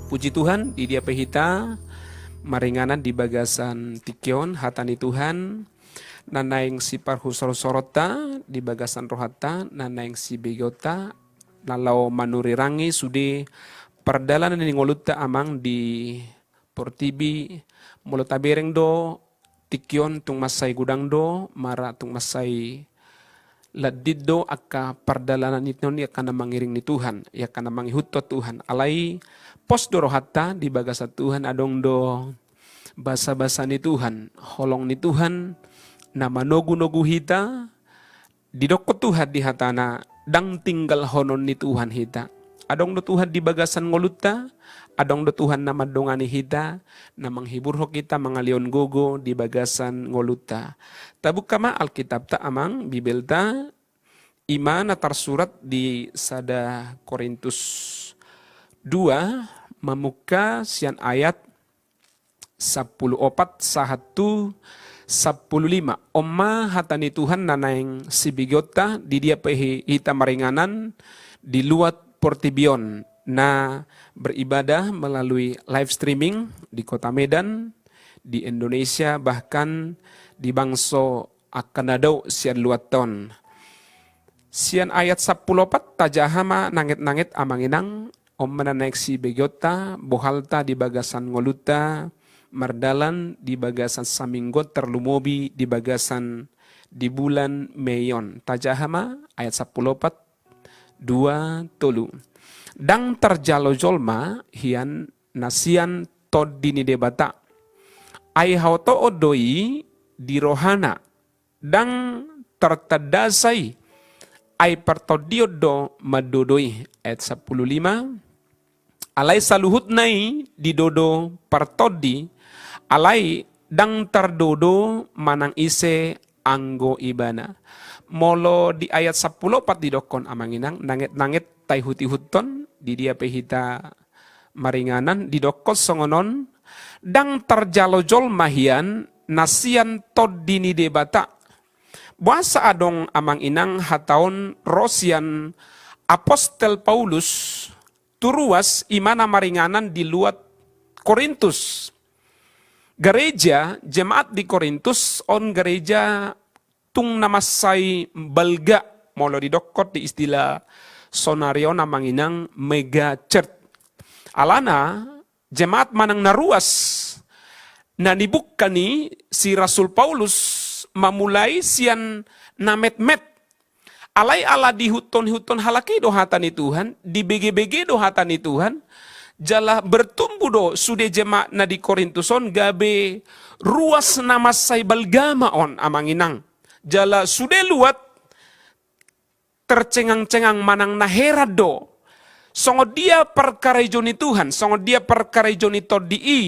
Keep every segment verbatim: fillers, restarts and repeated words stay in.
Puji Tuhan, di dia pe hita maringanan di bagasan tingki on, hata ni Tuhan na naeng siparhusorhusoronta di bagasan rohanta, na naeng sibegeonta, na laho manurirangi sude pardalanan ni ngolunta, Amang, di portibi. Molo tabereng do tingki on, tung mansai godang do, mara tung mansai landit do angka pardalanan i, on i angka na mangiring ni Tuhan, i angka na mangihuthon Tuhan. Alai pos do rohanta di bagasan Tuhan, adong do basabasa ni Tuhan, holong ni Tuhan na manogunogu hita. Didokkon Tuhan di hatana, ndang tinggalhonon ni Tuhan hita. Adong do Tuhan di bagasan ngolunta, adong do Tuhan na mandongani hita, na manghiburhon hita, mangalehon gogo di bagasan ngolunta. Tabuka ma Alkitabta, Amang, Bibelta, i ma na tarsurat di sada Korintus dua, mamungka sian ayat sampulu opat sahat tu sampulu lima. On ma hata ni Tuhan na naeng sibegeonta, di dia pe hi-, hita maringanan di luat portibi on, na beribadah melalui live streaming di Kota Medan, di Indonesia, bahkan di bangso angka na dao sian luatta on. Sian ayat sampulu opat tajaha ma, nangetnanget, Amang Inang, on ma na naeng sibegeonta, bohalta di bagasan ngolunta, mardalan di bagasan saminggu on, tarlumobi di bagasan di bulan Mei on. Tajaha ma ayat sampulu opat, dua, tolu. Ndang tarjalo jolma hian na sian Tondi ni Debata. Ai haotoon do i di rohana, ndang tartandasa i, ai partondion do mandodo i. Ayat sampulu lima. Alai saluhutna i didodo partondi, alai ndang tardodo manang ise anggo ibana. Molo di ayat sampulu opat didokkon, Amang Inang, nangetnanget taihuthon, di dia pe hita maringanan, didokkon songon on: Ndang tarjalo jolma hian na sian Tondi ni Debata. Boasa adong, Amang Inang, hata on ro sian Apostel Paulus tu ruas, i ma na maringanan di luat Korintus. Gareja, jemaat di Korintus on gareja tung na mansai balga, molo didokkon di istilah saonari on, Amang Inang, mega church. Alana jemaat manang na ruas na nibungka ni si Rasul Paulus, mamulai sian na metmet. Alai ala diihuthon-ihuthon halak i do hata ni Tuhan, dibegebege do hata ni Tuhan, jala bertumbuh do sude jemaat na di Korintus on gabe ruas na mansai balga ma on, Amang Inang. Jala sude luat tercengang-cengang manang na heran do songon dia parkarejo ni Tuhan, songon dia parkarejo ni Tondi i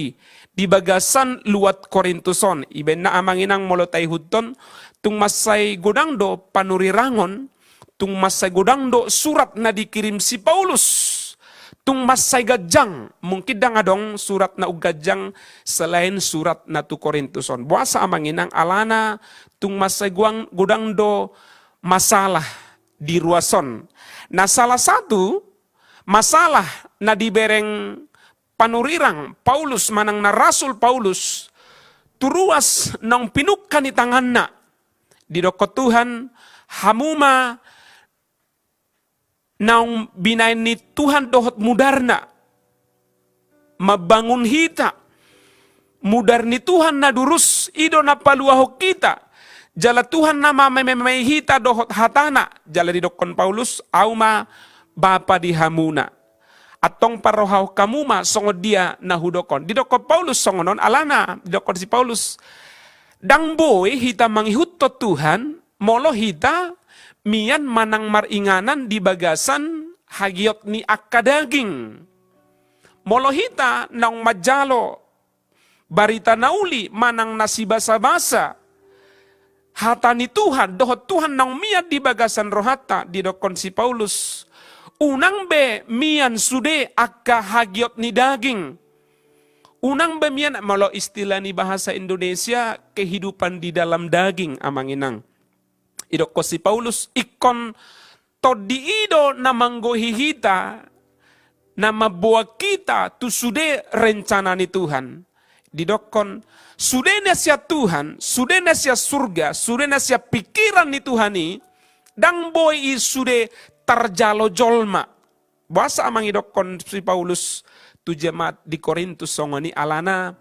di bagasan luat Korintus on. Ibaenna, Amang Inang, molo taihuthon, tung mansai godang do panurirangon, tung mansai godang do surat na dikirim si Paulus, tung mansai ganjang. Mungkin ndang adong surat na umganjang selain surat na tu Korintus on. Boasa, Amang Inang? Alana tung mansai guang-, godang do masalah di ruas on. Na salah satu masalah na dibereng panurirang Paulus manang na Rasul Paulus tu ruas naung pinungka ni tanganna. Didokkon Tuhan, hamu ma naung binaen ni Tuhan dohot mudarna mambangun hita. Mudar ni Tuhan na durus i do na paluahon hita. Jala Tuhan na mamemei hita dohot hatana. Jala didokkon Paulus, au ma bapa di hamuna. Antong parrohahon hamu ma songon dia na hudok on. Didokkon Paulus songon on, alana didokkon si Paulus, ndang boi hita mangihuthon Tuhan molo hita mian manang maringanan di bagasan hagiot ni angka daging. Molo hita naung manjalo barita na uli manang na sibasabasa hata ni Tuhan, dohot Tuhan naung mian di bagasan rohanta, didokkon si Paulus, unang be mian sude angka hagiot ni daging. Unang be mian, molo istilah ni bahasa Indonesia, kehidupan di dalam daging, Amang Inang. Didokkon si Paulus, ingkon Tondi i do na manggohi hita, na mamboan hita tu sude rencana ni Tuhan. Didokkon, sude na sian Tuhan, sude na sian surga, sude na sian pikiran ni Tuhan i, ndang boi i sude tarjalo jolma. Boasa amang idokkon si Paulus tu jemaat di Korintus songon i? Alana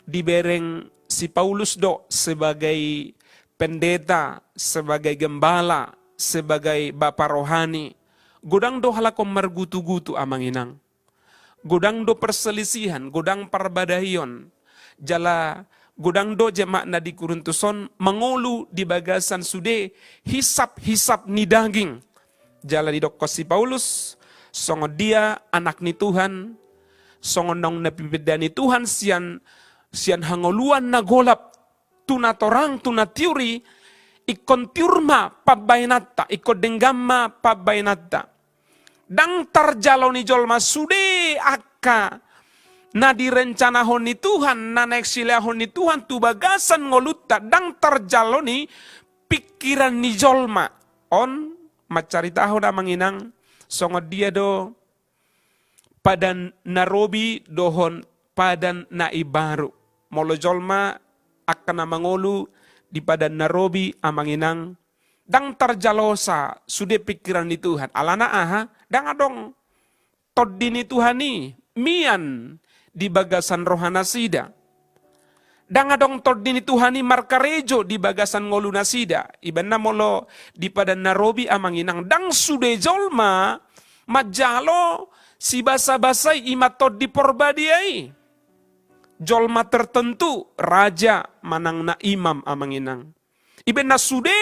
dibereng si Paulus do sebagai pendeta, sebagai gembala, sebagai bapa rohani. Godang do halak on margutu-gutu amang inang. Godang do perselisihan, godang parbadaion. Jala godang do jemaat na di Korintus on mangolu di bagasan sude hisap-hisap ni daging. Jala didokkon si Paulus, songon dia anak ni Tuhan, songon naung na pipinda ni Tuhan sian, sian hangoluan na golap tu na torang, tu na tiur i, ingkon tiur ma pambahenanta, ingkon denggan ma pambahenanta. Ndang tarjalo ni jolma sude angka na direncanahon ni Tuhan, na naeng silehon ni Tuhan tu bagasan ngolunta, ndang tarjalo ni pikiran ni jolma. On mancaritahon amang inang, songon dia do padan na robi dohot padan na imbaru. Molo jolma angka na mangolu di padan na robi amang inang, ndang tarjalosa sude pikiran ni Tuhan. Alana aha? Ndang adong tondi ni Tuhan i mian di bagasan roha nasida. Ndang adong tondi ni Tuhan i markarejo di bagasan ngolu nasida. Ibaenna molo di padan na robi amang inang, ndang sude jolma manjalo sibasa-basa i, i ma Tondi Porbadia i. Jolma tertentu, raja manang na imam amang inang. Ibaenna sude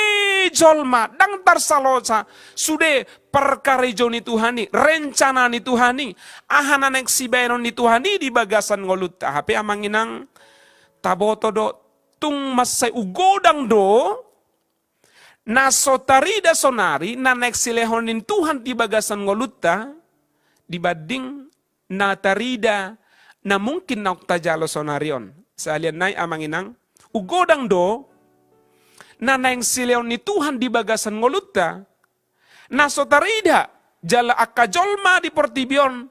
jolma ndang tarjalosa sude parkarejo ni Tuhan i, rencana ni Tuhan i, aha na naeng sibaenon ni Tuhan i di bagasan ngolunta. Hape amang inang, taboto do, tung mansai umgodang do na so tarida sonari na naeng silehon ni Tuhan di bagasan ngolunta, dibanding na tarida na mungkin naung tajalo sonari on. Sahalian nai amang inang, umgodang do na naeng silehon ni Tuhan di bagasan ngolunta, na so tarida jala angka jolma di portibi on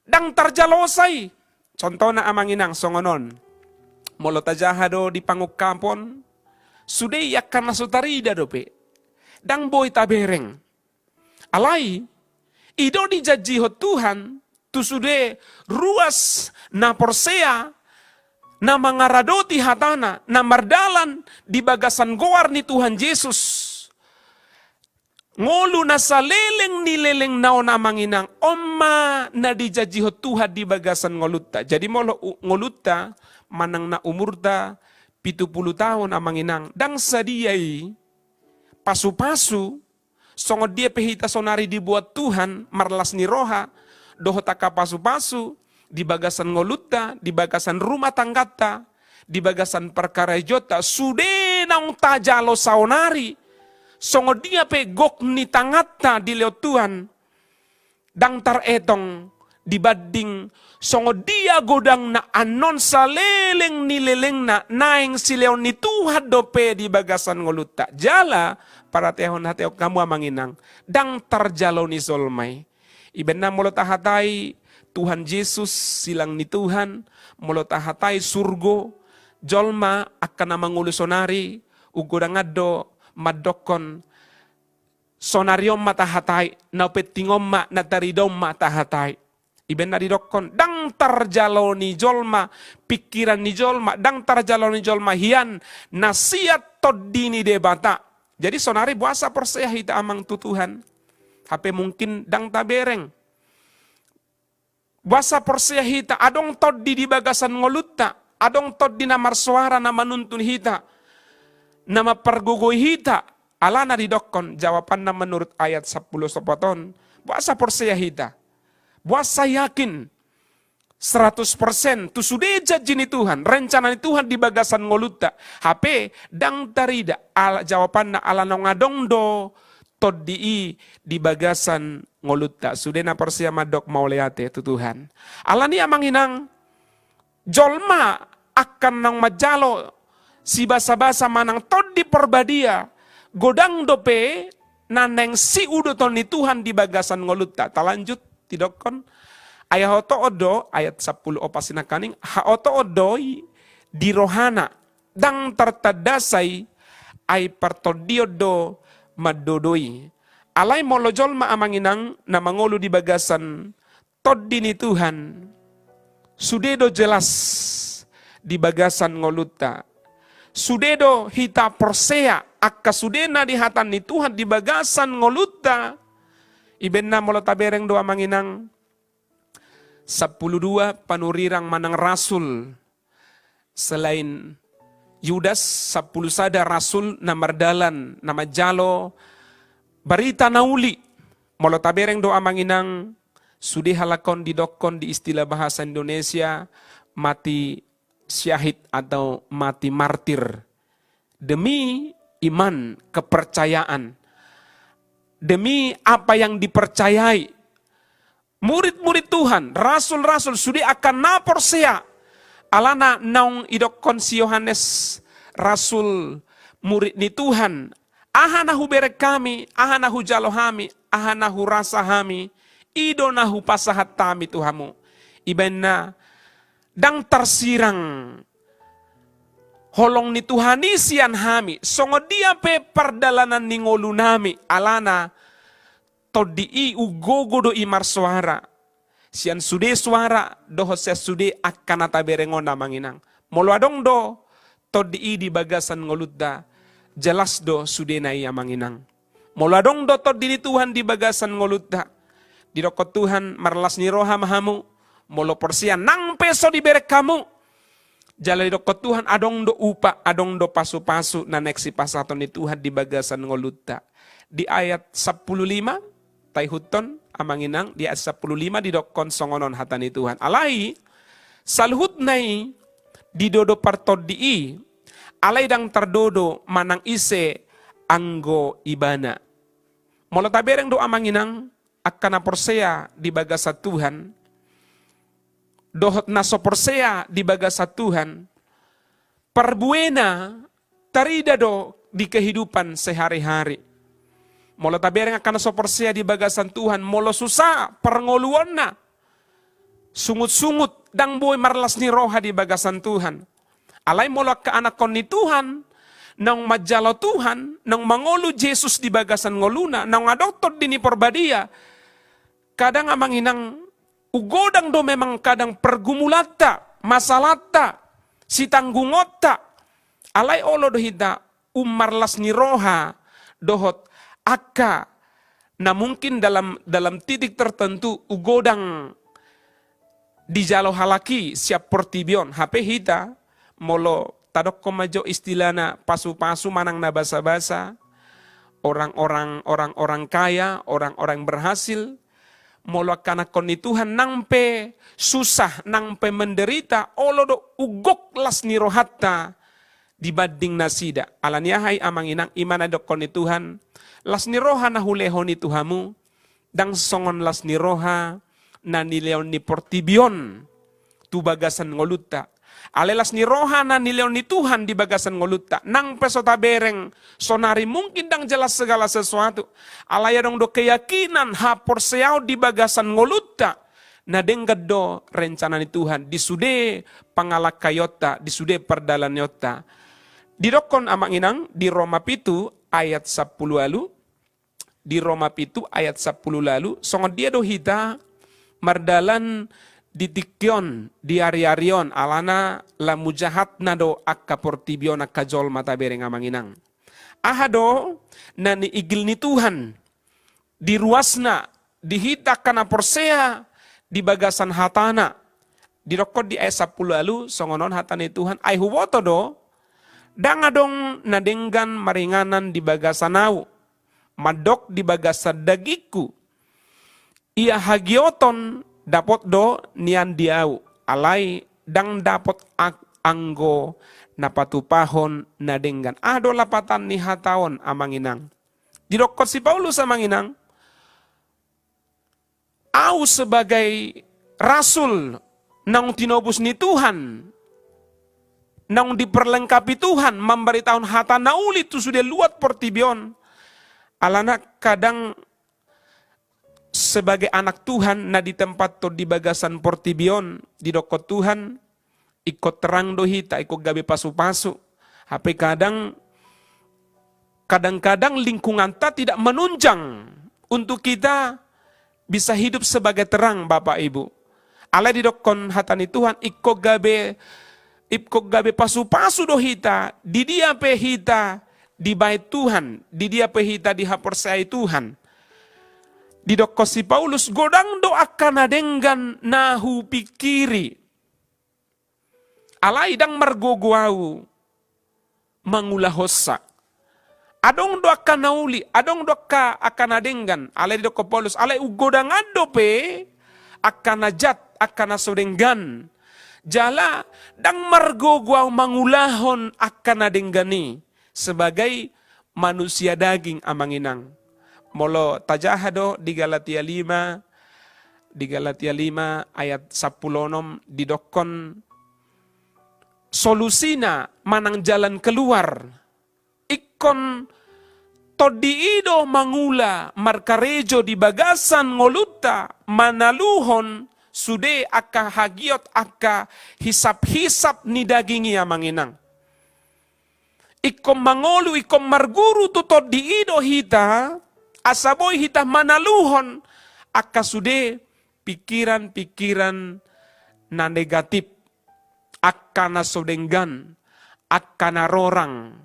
ndang tarjalosa i. Contohna amang inang songon on. Molo tajaha do di pangungkapon, sude i angka na so tarida dope, ndang boi tabereng. Alai, i do dijanjihon Tuhan tu sude ruas na porsea, na mangaradoti hatana, na mardalan di bagasan goar ni Tuhan Jesus. Ngolu na saleleng ni lelengna on amang inang, on ma na dijanjihon Tuhan di bagasan ngolunta. Jadi molo u-, ngolunta manang na umurta pitu pulu taon amang inang, ndang sadia i pasu-pasu, songon dia pe hita sonari dibuat Tuhan marlas ni roha dohot angka pasu-pasu di bagasan ngolunta, di bagasan rumah tanggata, di bagasan parkarejonta, sude naung tajalo saonari, songon dia pe gok ni tanganta dilehon Tuhan, ndang taretong dibanding songon dia godangna annon saleleng ni lelengna naeng silehon ni Tuhan dope di bagasan ngolunta. Jala, paratehon hatehon hamu amang inang, ndang tarjalo ni jolma i. Ibaenna molo tahatai Tuhan Jesus, silang ni Tuhan, molo tahatai surgo, jolma angka na mangolu sonari, umgodang do mandokkon, sonari on ma tahatai, na penting on ma, na tarida on ma tahatai. Ibaenna didokkon, ndang tarjalo ni jolma pikiran ni jolma, ndang tarjalo ni jolma hian na sian Tondi ni Debata. Jadi sonari boasa porsea hita amang tu Tuhan? Hape mungkin ndang tabereng. Boasa porsea hita, adong tondi di bagasan ngolunta, adong tondi na marsoara na manuntun hita, na mampargogoi hita, alana didokkon jawabanna menurut ayat sampulu so opat on, boasa porsea hita, boasa yakin seratus persen tu sude janji ni Tuhan, rencana ni Tuhan di bagasan ngolunta, hape ndang tarida, ala, jawabanna ala naung adong do tondi i di bagasan ngolunta. Sude na porsea mandok mauliate tu Tuhan. Alani amang inang, jolma angka naung manjalo sibasa-basa manang Tondi Porbadia, godang dope na naeng siuduton ni Tuhan di bagasan ngolunta. Talanjut, didokkon, Ai haotoon do, ayat sampulu opat sinangkaning, haotoon do i di rohana, ndang tartandasai, ai partondion do mandodoi. Alai molo jolma amang inang na mangolu di bagasan Tondi ni Tuhan, sude do jelas di bagasan ngolunta. Sude do hita porsea angka sude na di hata ni Tuhan di bagasan ngolunta. Ibaen na molo tabereng do amang inang, sampulu dua panurirang manang rasul. Selain Yudas, sampulu sada rasul na mardalan, na manjalo barita na uli. Molo tabereng do amang inang, sude halak on didokkon di istilah bahasa Indonesia mati syahid atau mati martir. Demi iman, kepercayaan. Demi apa yang dipercayai. Murid-murid Tuhan, rasul-rasul, sude angka na porsea. Alana naung idokkon si Yohanes rasul, murid ni Tuhan, aha na hubereng hami, aha na hujalo hami, aha na hurasa hami, i do na hupasahat hami tu hamu. Ibaen na ndang tarsirang holong ni Tuhan i sian hami, songon dia pe pardalanan ni ngolunami, alana Tondi i umgogo do i marsoara. Sian sude soara dohot sian sude angka na tabereng on amang inang. Molo adong do Tondi i di bagasan ngolunta, jelas do sudena i amang inang. Molo adong do Tondi ni Tuhan di bagasan ngolunta, didokkon Tuhan marlas ni roha ma hamu, molo porsea nang pe so dibereng hamu. Jala didokkon Tuhan adong do upa, adong do pasu-pasu na naeng sipasahaton ni Tuhan di bagasan ngolunta. Di ayat sampulu lima, taihuthon amang inang, di ayat sampulu lima didokkon songon on hata ni Tuhan. Alai, saluhutna i didodo partondi i, alai ndang tardodo manang ise anggo ibana. Molo tabereng do amang inang, angka na porsea di bagasan Tuhan, dohot na so porsea di bagasan Tuhan, parbuena tarida do di kehidupan sehari-hari. Molo tabereng angka na so porsea di bagasan Tuhan, molo susa parngoluonna, sungut-sungut, ndang boi marlas ni roha di bagasan Tuhan. Alai molo angka anakkon ni Tuhan, naung manjalo Tuhan, naung mangolu Jesus di bagasan ngoluna, naung adong Tondi ni Parbadia, kadang amang inang, umgodang do memang kadang pergumulanta, masalahta, sitanggungonta. Alai olo do hita ummarlas ni roha dohot angka na mungkin dalam, dalam titik tertentu umgodang dijalo halak i sian portibi on. Hape hita, molo tadokkon ma jo istilahna pasu-pasu manang na basa-basa, orang-orang, orang-orang kaya, orang-orang berhasil, molo angka anakkon ni Tuhan nang pe susah, nang pe menderita, olo do umgok las ni rohanta dibanding nasida. Ala ni aha i amang inang, i ma na didokkon ni Tuhan, las ni roha na hulehon i tu hamu, ndang songon las ni roha na nilehon ni portibi on tu bagasan ngolunta. Alai las ni roha na nilehon ni Tuhan di bagasan ngolunta, nang pe so tabereng sonari mungkin ndang jelas segala sesuatu, alai adong do keyakinan, haporseaon di bagasan ngolunta, na denggan do rencana ni Tuhan di sude pangalangkaionta, di sude pardalaneonta. Didokkon amang inang di Roma pitu ayat sampulu ualu, di Roma pitu ayat sampulu ualu, songon dia do hita mardalan di tingki on, di ari-ari on, alana lam mujahatna do angka portibi on, angka jolma tabereng amang inang. Aha do na niigil ni Tuhan di ruasna, di hita angka na porsea di bagasan hatana? Didokkon di ayat sampulu ualu songon on hata ni Tuhan, ai huboto do, ndang adong na denggan maringanan di bagasan ahu, mandok di bagasan dagingku. Ia hagioton dapot do nian di ahu, alai ndang dapot a-, anggo na patupahon na denggan. Aha do lapatan ni hata on amang inang? Didokkon si Paulus amang inang, ahu sebagai rasul naung tinobus ni Tuhan, naung diperlengkapi Tuhan mambaritahon hata na uli tu sude luat portibi on, alana kadang sebagai anak Tuhan na ditempat di bagasan portibi on, didokkon Tuhan, ingkon terang do hita, ingkon gabe pasu-pasu. Hape kadang, kadang-kadang lingkunganta tidak menunjang untuk kita bisa hidup sebagai terang, Bapak Ibu. Alai didokkon hata ni Tuhan, ingkon gabe, ingkon gabe pasu-pasu do hita, di dia pe hita dibaen Tuhan, di dia pe hita dihaporseai Tuhan. Didokkon si Paulus, godang do angka na denggan na hupingkiri. Alai ndang margogo ahu mangulahonsa. Adong do angka na uli, adong do angka, angka na denggan, alai didokkon Paulus, alai umgodangan dope angka na jat, angka na so denggan. Jala ndang margogo ahu mangulahon angka na denggan i sebagai manusia daging, Amang Inang. Molo tajaha do di Galatia lima, di Galatia lima ayat sampulu onom didokkon solusina manang jalan keluar. Ingkon tondi i do mangula markarejo di bagasan ngolunta manaluhon sude angka hagiot, angka hisap-hisap ni daging i, Amang Inang. Ingkon mangolu, ingkon marguru tu tondi i do hita, asa boi hita manaluhon angka sude pingkiran-pingkiran na negatif, angka na so denggan, angka na rorang.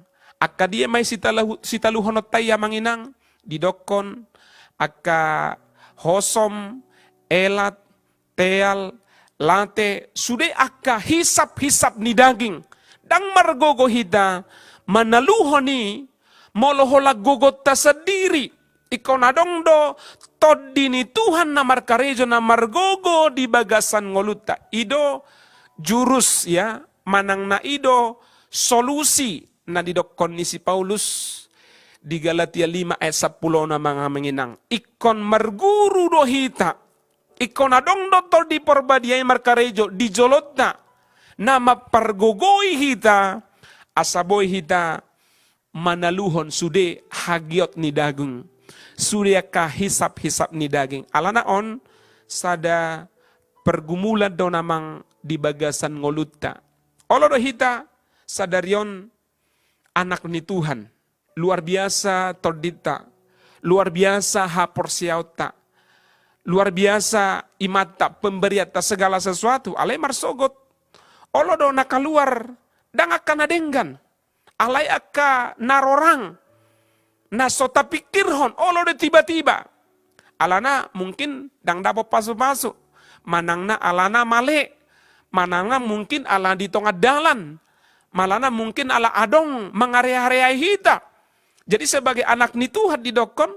Angka dia ma i sitaluhu-, sitaluhononta i, Amang Inang? Didokkon angka hosom, elat, teal, late, sude angka hisap-hisap ni daging. Ndang margogo hita manaluhon i molo holan gogonta sandiri. Ingkon adong do tondi ni Tuhan na markarejo, na margogo di bagasan ngolunta. I do jurus, ya, manang na i do solusi na didokkon ni si Paulus di Galatia lima ayat sampulu onom, Amang Inang. Ingkon marguru do hita. Ingkon adong do Tondi Parbadia i markarejo di jolonta, na mampargogoi hita, asa boi hita manaluhon sude hagiot ni daging, sude angka hisap-hisap ni daging. Alana on sada pergumulan do, Amang, di bagasan ngolunta. Olo do hita sadari on anak ni Tuhan. Luar biasa tondinta, luar biasa haporseaonta, luar biasa imanta, pemberianta, segala sesuatu. Alai marsogot, olo do na kaluar, ndang angka na denggan, alai angka na rorang, na so tapingkirhon, olo do tiba-tiba. Alana mungkin ndang dapot pasu-pasu, manang na alana male, manang na mungkin ala di tonga dalan, manang na mungkin ala adong mangareareai hita. Jadi sebagai anak ni Tuhan didokkon,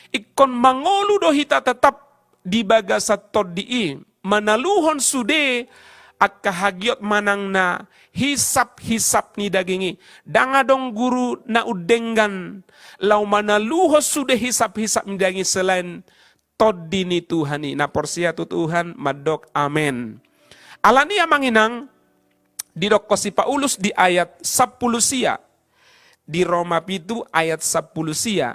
ingkon mangolu do hita tetap di bagasan tondi i, manaluhon sude angka hagiot manang na hisap-hisap ni daging i. Ndang adong guru na undenggan laho manaluhon sude hisap-hisap ni daging i selain Tondi ni Tuhan i. Na porsea tu Tuhan mandok amen. Alani i, Amang Inang, didokkon si Paulus di ayat sampulu sia di Roma pitu ayat sampulu sia,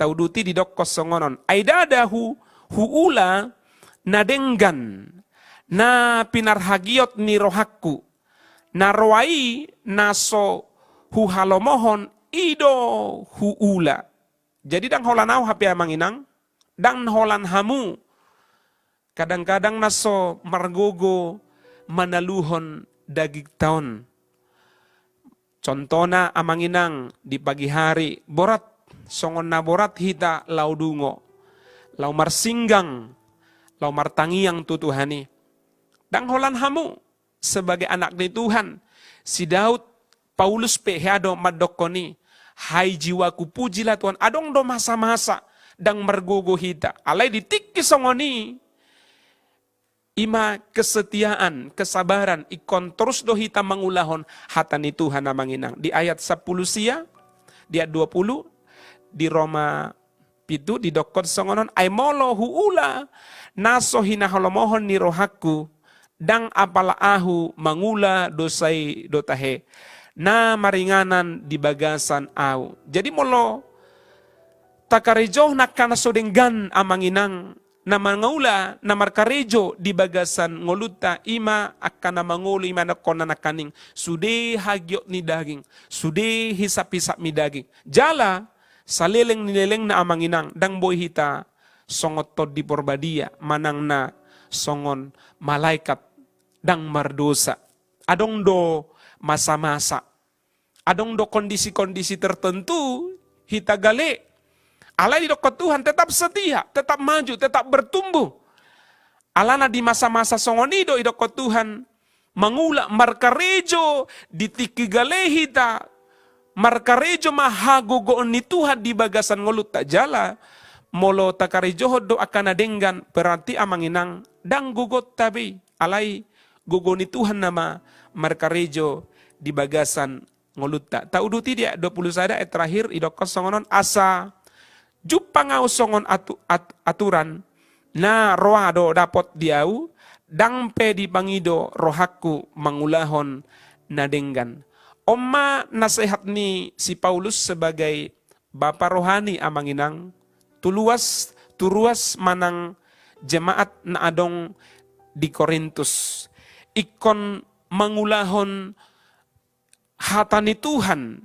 tauduti didokkon songon on: Ai ndada hu-, huula na denggan na pinarhagiot ni rohangku, na roa i na so huhalomohon i do huula. Jadi ndang holan ahu hape, Amang Inang, ndang holan hamu kadang-kadang na so margogo manaluhon dagingta on. Contohna, Amang Inang, di pagi hari borat, songon na borat hita laho dungo, laho marsinggang, laho martangiang tu Tuhan i. Ndang holan hamu sebagai anak ni Tuhan. Si Daud, Paulus pe hea do mandokkon i: Hai jiwaku, pujilah Tuhan. Adong do masa-masa ndang margogo hita. Alai di tingki songon i, i ma kesetiaan, kesabaran, ingkon torus do hita mangulahon hata ni Tuhan, Amang Inang. Di ayat sampulu sia, di ayat dua pulu, di Roma pitu didokkon songon on: Ai molo huula na so hinahalomohon ni rohangku, ndang apala ahu mangula dosa i do tahe, na maringanan di bagasan ahu. Jadi molo takarejohon angka na so denggan, Amang Inang, na mangula, na markarejo di bagasan ngolunta, i ma angka na mangolu, i ma nangkon na nangkaning, sude hagiot ni daging, sude hisap-hisap ni daging. Jala saleleng ni lelengna, amang inang, ndang boi hita songon Tondi Porbadia manang na songon malaikat ndang mardosa. Adong do masa-masa, adong do kondisi-kondisi tertentu hita gale. Alai didokkon Tuhan, tetap setia, tetap maju, tetap bertumbuh. Alana di masa-masa songon i do didokkon Tuhan mangula, markarejo di tingki gale hita, markarejo ma hagogoon ni Tuhan di bagasan ngolunta. Jala molo takarejohon do angka na denggan, berarti, amang inang, ndang gogonta be i. Alai gogo ni Tuhan nama markarejo di bagasan ngolunta. Tauduti di ayat dua puluh sada, ayat terakhir, didokkon songon on: Asa jumpang ahu songon atu-, at-, aturan, na roa do dapot di ahu, ndang pe dipangido rohangku mangulahon na denggan. On ma nasehat ni si Paulus sebagai bapa rohani, amang inang, tu luas, tu ruas manang jemaat na adong di Korintus. Ingkon mangulahon hata ni Tuhan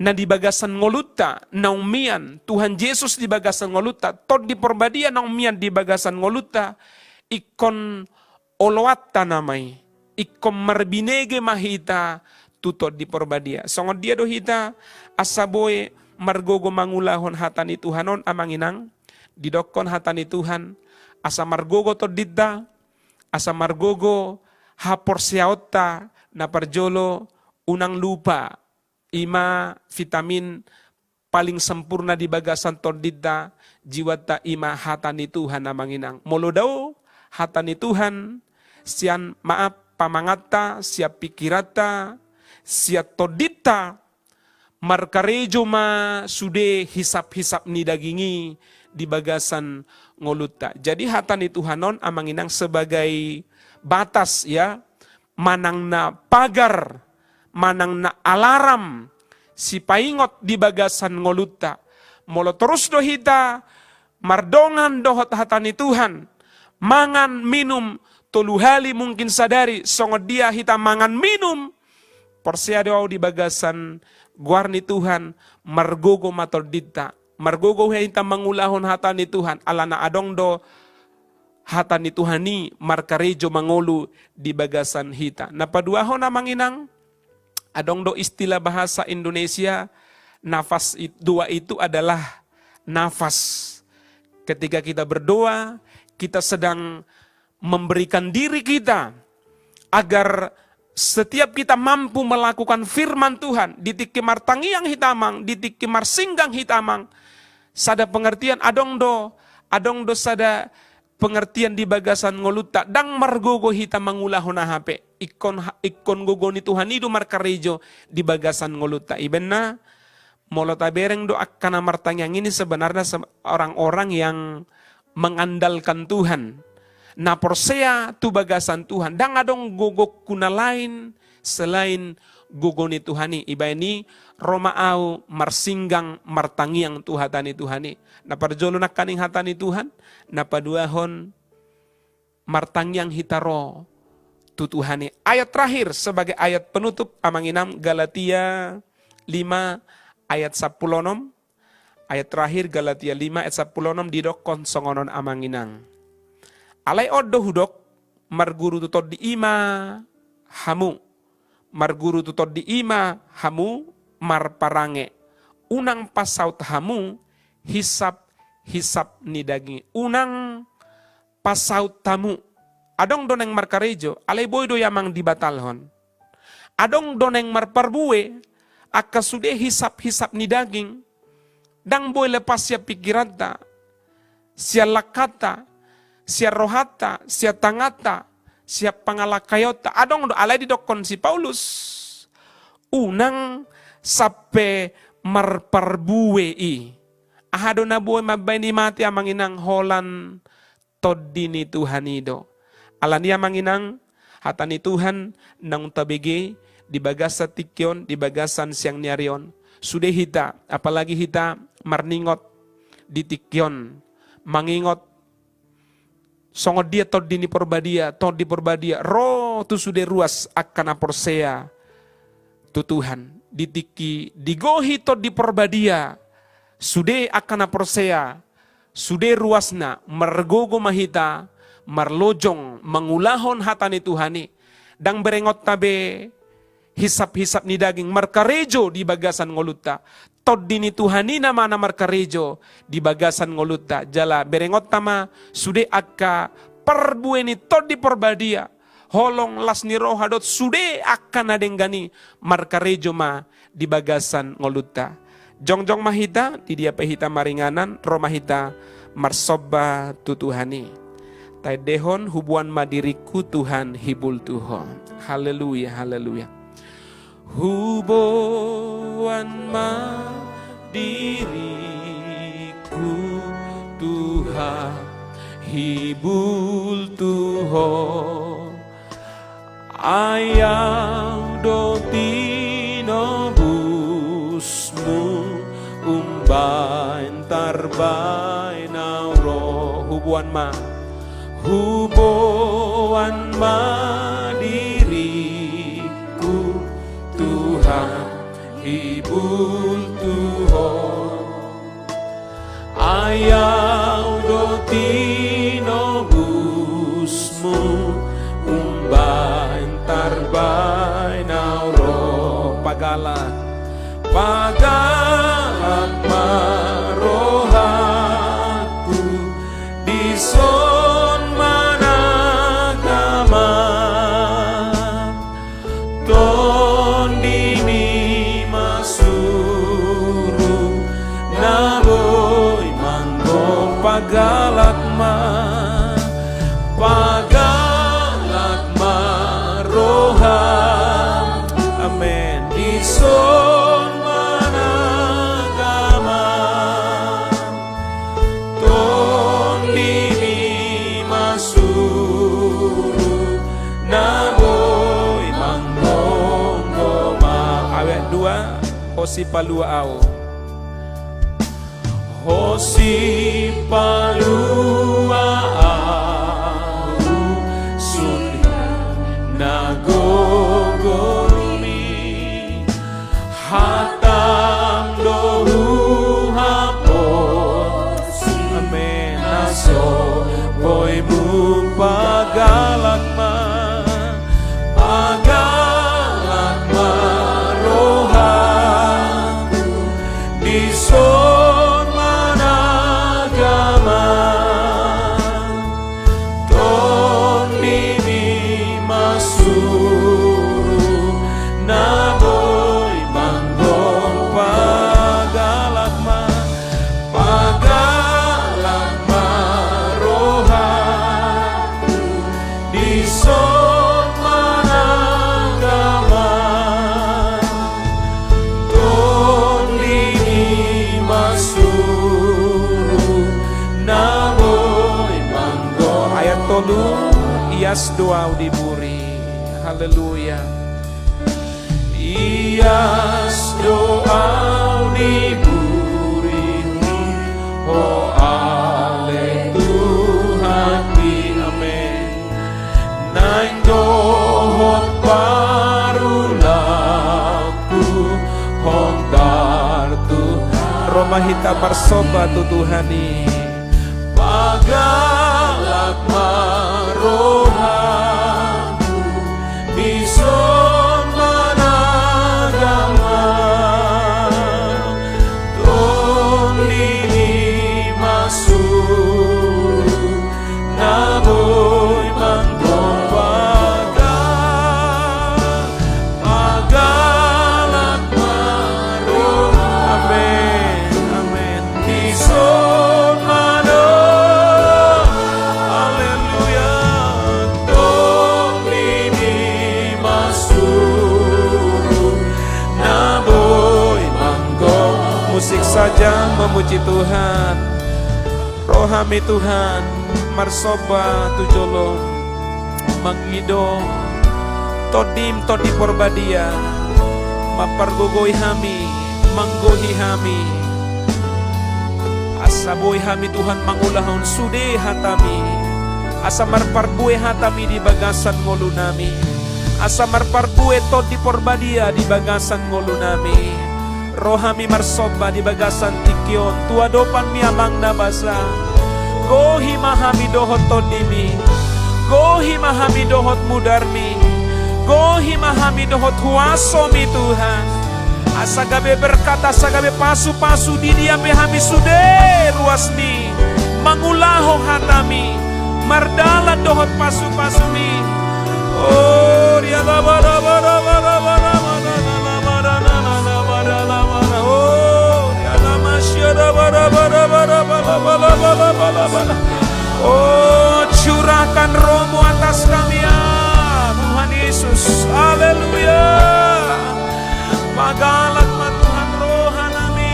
na di bagasan ngolunta naung mian, Tuhan Jesus di bagasan ngolunta, Tondi Porbadia naung mian di bagasan ngolunta, ingkon oloanta nama i, ingkon marbinege ma hita tu Tondi Porbadia. Songon dia do hita asa boi margogo mangulahon hata ni Tuhan on, amang inang? Didokkon hata ni Tuhan, asa margogo tondinta, asa margogo haporseaonta. Na parjolo, unang lupa, i ma vitamin paling sempurna di bagasan tondinta, jiwanta, i ma hata ni Tuhan, amang inang. Molo dao hata ni Tuhan sian, maaf, pamanganta, sian pikiranta, sian tondinta, markarejo ma sude hisap-hisap ni daging i di bagasan ngolunta. Jadi hata ni Tuhan on, amang inang, sebagai batas, ya, manang na pagar, manang na alarm, sipaingot di bagasan ngolunta. Molo torus do hita mardongan dohot hata ni Tuhan, mangan minum tolu hali mungkin sadari, songon dia hita mangan minum, porsea do ahu di bagasan goar ni Tuhan, margogo ma tondinta, margogo hita mangulahon hata ni Tuhan, alana adong do hata ni Tuhan i markarejo mangolu di bagasan hita. Na paduahon, amang inang, adong do istilah bahasa Indonesia, nafas it-, dua itu adalah nafas. Ketika kita berdoa, kita sedang memberikan diri kita agar setiap kita mampu melakukan firman Tuhan, di tingki martangiang hita, amang, di tingki marsinggang hita, amang, sada pengertian, adong do, adong do sada pengertian di bagasan ngolunta, ndang margogo hita mangulahon aha pe, ingkon ha-, ingkon gogo ni Tuhan i do markarejo di bagasan ngolunta. Ibaenna, molo tabereng do angka na martangiang ini sebenarnya se-, orang-orang yang mengandalkan Tuhan, na porsea tu bagasan Tuhan, ndang adong gogongku na lain selain gogo ni Tuhan i. Ibaen i ro ma ahu marsinggang martangiang tu hata ni Tuhan i. Na parjolo nangkaning hata ni Tuhan, na paduahon martangiang hita ro tu Tuhan i. Ayat terakhir sebagai ayat penutup, amang inang, Galatia lima ayat sampulu onom. Ayat terakhir, Galatia lima ayat sampulu onom, didokkon songon on, amang inang: Alai on do hudok, marguru tu Tondi i ma hamu, marguru tu Tondi i ma hamu marparange, unang pasaut hamu hisap-hisap ni daging. Unang pasaut hamu. Adong do naeng markarejo, alai boi do i, amang, dibatalhon. Adong do naeng marparbue, angka sude hisap-hisap ni daging, ndang boi lepas sian pikiranta, sian langkanta, sian rohanta, sian tanganta, sian pangalangkaionta. Adong do, alai didokkon si Paulus, unang sampe marparbue i. Aha do na boi mambaen i mate, amang inang? Holan Tondi ni Tuhan i do. Alani i, amang inang, hata ni Tuhan naung tabege di bagasan tingki on, di bagasan siang ni ari on, sude hita, apalagi hita marningot di tingki on, mangingot Songon dia Tondi ni Porbadia, Tondi Porbadia ro tu sude ruas angka na porsea tu Tuhan. Di tingki digohi Tondi Porbadia sude angka na porsea, sude ruasna, margogo ma hita marlojong mangulahon hata ni Tuhan i. Ndang berengonta be hisap-hisap ni daging markarejo di bagasan ngolunta. Tondi ni Tuhan i nama na markarejo di bagasan ngolunta. Jala berengonta ma sude angka parbue ni Tondi Porbadia, holong, las ni roha dohot sude angka na denggan i markarejo ma di bagasan ngolunta. Jongjong ma hita, di dia pe hita maringanan, ro ma hita marsomba tu Tuhan i. Taendehon, huboan ma diringku Tuhan hibultu Ho. Haleluya, haleluya. Huboan ma diringku Tuhan hibultu Ho. Ai Au do tinobusmu, umbahen tarbahen au ro. Huboan ma, huboan ma diringku Tuhan hibultu Ho. Ai Au do tinobusmu, umbahen tarbahen au ro. Pagalak, pagalak ma rohangku, dison managama. Tondimi ma suru na boi manggompa. Pagalak ma, pagalak ma roha. Amen. Dison managama. Tondimi ma suru na boi manggomgoma. Ayat dua, Ho sipalua au. Ho sipalua au, sun na gogo i. Hatam do huhaposi. Amen. Na so boi mumpa. Pagalak ma, pagalak ma rohangku, dison managama. Tondimi ma suru na boi manggompa. Pagalak ma, pagalak ma rohangku, dison managama. Tondimi ma suru na boi manggompa. Ayat tolu, ias do au di buri. Haleluya. Ias do au di buri, Ho ale Tuhanki. Amen. Naeng dohot parulangku, hongkar tu. Ro ma hita marsomba tu Tuhan i. Pagalak ma rohangku, dison managama. Tondimi ma suru na boi manggompa. Pagalak ma roha. Amen. Amen. Dison mana. Haleluya. Tondimi ma suru na boi manggompa. Musik saja memuji Tuhan. Ro hami Tuhan, marsomba tu jolom, mangido Tondim, Tondi Porbadia, mampargogoi hami, manggohi hami. Asa boi hami Tuhan mangulahon sude hatami. Asa marparbue hatami di bagasan ngolunami. Asa marparbue Tondi Porbadia di bagasan ngolunami. Ro hami marsomba di bagasan tingki on tu adopanmi Amang na basa. Gohi ma hami dohot tondimi. Gohi ma hami dohot mudarmi. Gohi ma hami dohot huasomi Tuhan. Asa gabe berkat, asa gabe pasupasu di dia pe hami sude ruasmi mangulahon hatami, mardalan dohot pasupasumi. Oh, dia la ba la ba la ba la ba la ba la ba la ba la ba la ba la ba la ba la ba la ba la ba la. Oh, dia la ma sia la ba la ba la ba la ba la ba la ba la ba la ba la. Oh, curahkan Roh-Mu atas kami, ya Tuhan Yesus. Haleluya. Pagalak ma Tuhan rohanami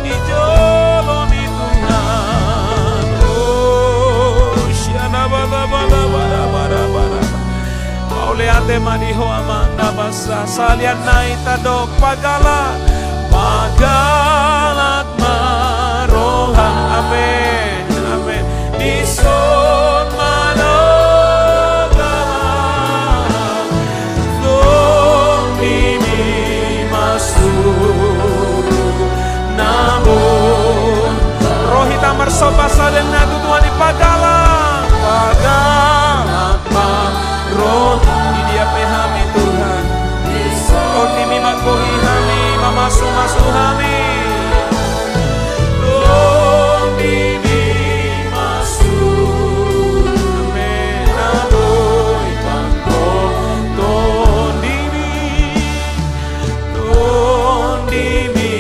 di jolomi Tuhan. Oh, siana bada bada bada bada bada. Mauliate ma di Ho Amang na basa, sahalian nai tadok pagalak, pagalak ma roha. Amen. Amen. Dison ma na galak, tondimi ma suru na boi. Ro hita marsomba sahalian nai tu Tuhan i, pagalak, pagalak ma roha di dia pe hami Tuhan. Tondimi manggohi hami, mamasumasu hami. Tondimi ma suru. Amen. Na boi manggohi. Tondimi, tondimi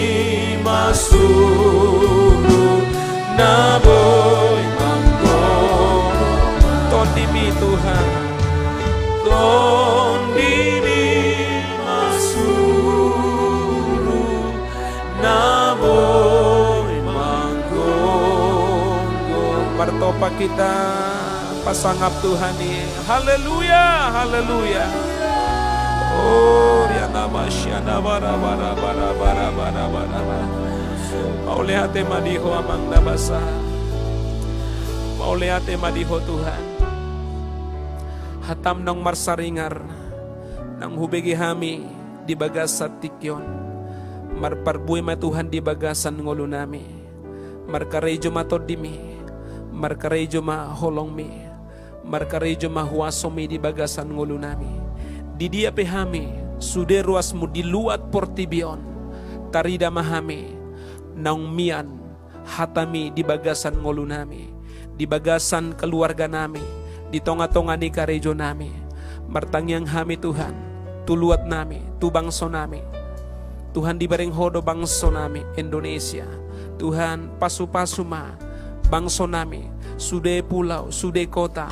ma suru. Na boi manggohi. Tondimi Tuhan. Tondimi ma suru. Na boi manggonggo. Martopak hita pasangap Tuhan i. Haleluya, haleluya. Oh, dia nama siana bara bara bara bara bara bara. Mauliate ma di Ho Amang na basa. Mauliate ma di Ho Tuhan. Hatam naung marsaringar, naung hubege hami di bagasan tingki on. Marparbue ma Tuhan di bagasan ngolunami. Markarejo ma tondimi, markarejo ma holongmi, markarejo ma huasomi di bagasan ngolunami. Di dia pe hami sude ruasmu di luat portibi on, tarida ma hami naung mian hatami di bagasan ngolunami, di bagasan keluarganami, di tongatonga ni karejonami. Martangiang hami Tuhan, tu luatnami, tu bangsonami. Tuhan, dibereng Ho do bangsonami Indonesia. Tuhan, pasupasu ma bangsonami, sude pulau, sude kota,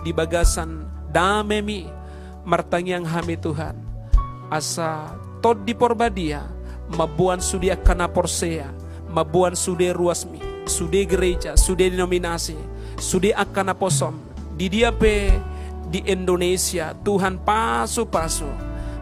di bagasan damemi. Martangiang hami Tuhan, asa Tondi Porbadia mamboan sude angka na porsea, mamboan sude ruasmi, sude gereja, sude denominasi, sude angka naposom di dia pe di Indonesia. Tuhan, pasupasu,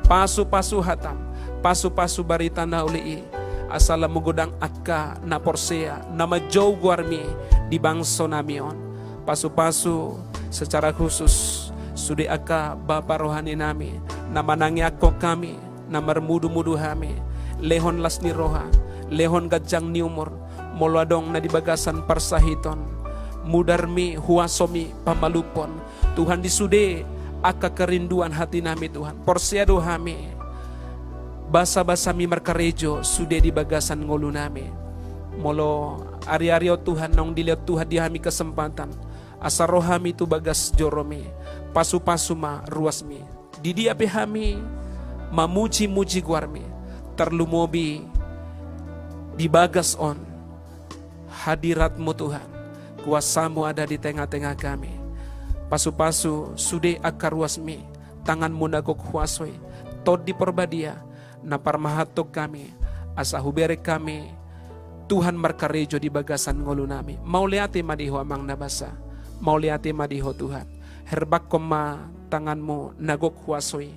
pasupasu hatam, pasupasu barita na uli i, asa lam godang angka na porsea na manjou goarmi di bangsonami on. Pasupasu secara khusus sude angka bapa rohaninami na manangiangkon hami, na marmudumudu hami. Lehon las ni roha, lehon ganjang ni umur, molo adong na di bagasan parsahiton, mudarmi, huasomi, pamalumhon, Tuhan, di sude angka kerinduan hatinami, Tuhan. Porsea do hami basabasami markarejo sude di bagasan ngolunami. Molo ariari on, Tuhan, naung dilehon Tuhan di hami kesempatan asa ro hami tu bagas joromi, pasupasu ma ruasmi. Di dia pe hami mamujimuji goarmi, tarlumobi di bagas on. Hadiratmu, Tuhan, kuasamu ada di tengatenga kami. Pasupasu sude angka ruasmi, tanganmu na gok huaso i, Tondi Porbadia, na parmahanton hami, asa hubereng hami, Tuhan, markarejo di bagasan ngolunami. Mauliate ma di Ho Amang na basa, mauliate ma di Ho Tuhan. Herbanghon ma tanganmu na gok huaso i,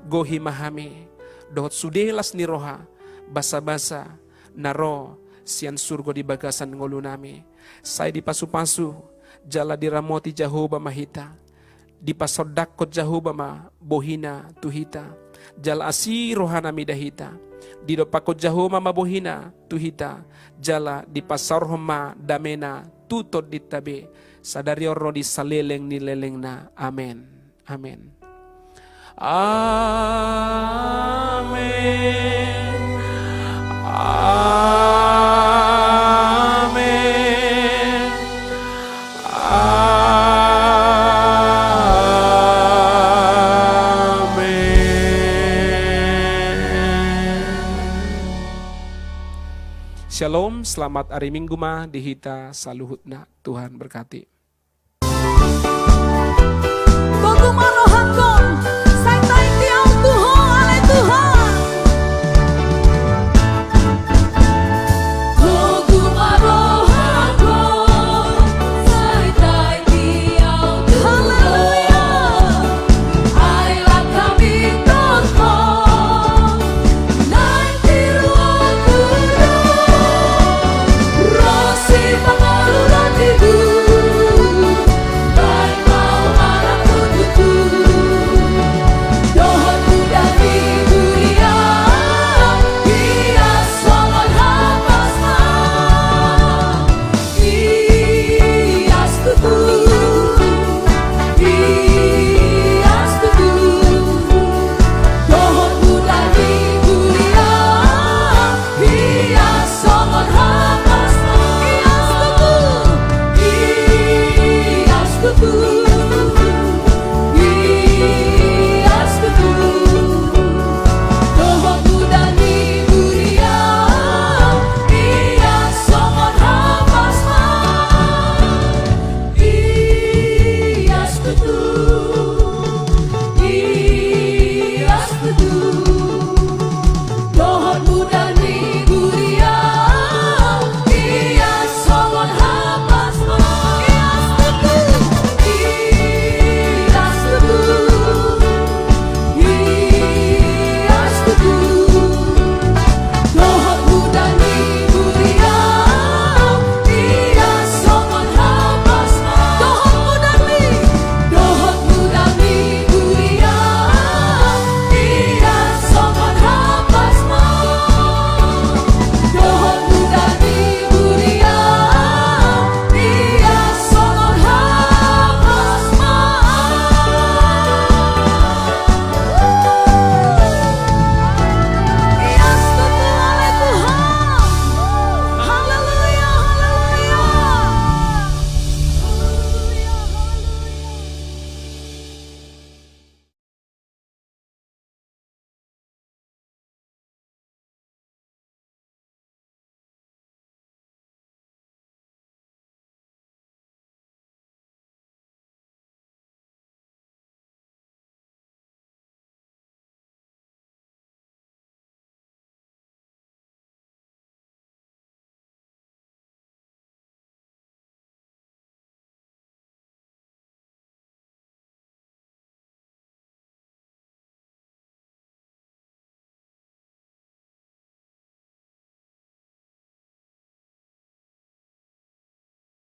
gohi ma hami dohot sude las ni roha, basabasa na ro sian surgo di bagasan ngolunami. Sai dipasupasu, jala diramoti Jahowa ma hita. Dipasondangkon Jahowa ma bohina tu hita, jala asi rohana mida hita. Didompakkon Jahowa ma bohina tu hita, jala dipasaorhon ma damena tu tondinta be, sadari on ro di saleleng ni lelengna. Amen. Amen. Amen. Amen. Amen. Shalom, selamat hari Minggu ma di hita saluhutna. Tuhan berkati. Gogo ma rohangkon,